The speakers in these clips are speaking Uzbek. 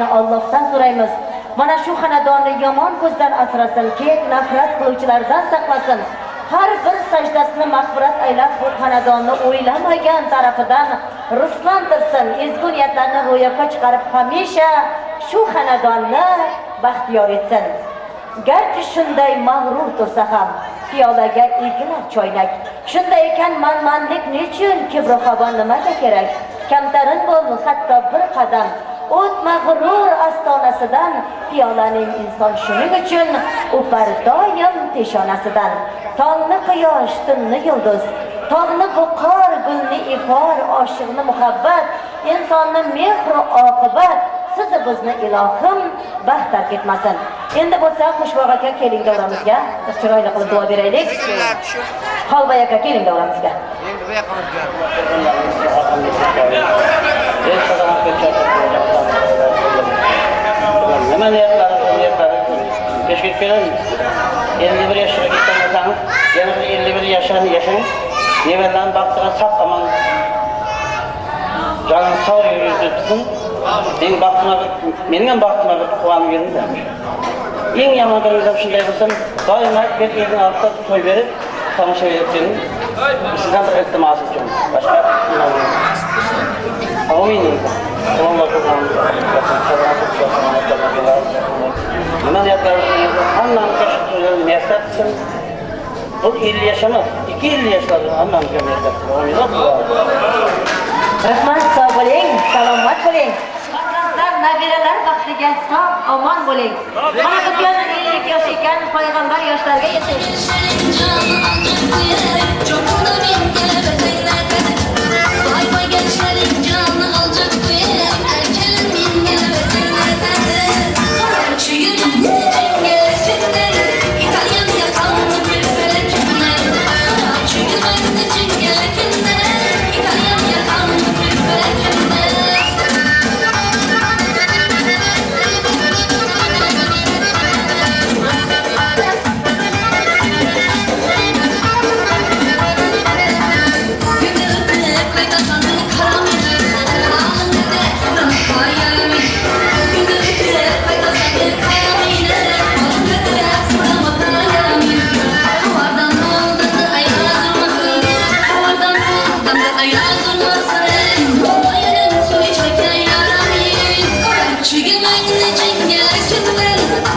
Yana Allohdan so'raymiz. Mana shu xonadonni yomon ko'zdan asrasin, kek nafrat qiluvchilardan saqlasin. Har bir sajdasini mag'firat aylab bu xonadonni o'ylamagan tarafidan rizqlantirsin. Ezgu niyatlarni ro'yobga chiqarib hamisha shu xonadonni baxtiyor etsin. Garchi shunday mag'rur tursa ham piyolaga egilar choynak. Shunday ekan manmanlik nechun, kibru havo nimaga kerak? Kamtarin bo'l hatto bir qadam. O'tma g'urur ostonasidan, piyolaning inson shuning uchun o'par doim peshonasidan. Tongni quyosh, tunni yulduz, tog'ni buqor, gulni ifor, oshiqni muhabbat, insonni mehru oqibat, sizni bizni ilohim baxt tark etmasin. Endi bo'lsa Xushboq aka keling davramizga, bir chiroyli qilib duo beraylik. Xolboy aka keling davramizga. Endi bu yoqqa o'tgan. Nima niyatlari, niyatlari peshga kelamiz. 51 yoshga yetgan bo'lsangiz, yana bir 51 yoshini yashang. Nevaralarni baxtiga sog' omon joningiz sog' yursin. Mening baxtima bir, mening ham baxtima bir quvonib yuring. Eng yomon kunimda shunday bo'lsam, doimo bir elning oldida to'y berib, tomosha berib keling. Sizdan bir iltimosim uchun. Boshqa Amin. Nima niyatlaringiz hammamizga shu muyassar qilsin. Bu 50 yaşamaz, 250 yaşlar hammamizga muyassar qilsin. Rahmat, sog' bo'ling, salomat bo'ling. Farzandlar, nabiralar baxtiga sog' omon bo'ling. Mana bugun 50 yosh ekan, payg'ambar yoshlarga yeting.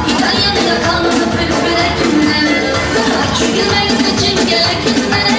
İtalya'da kanlı pülpüle tümden. Çünkü ben de çingele künden.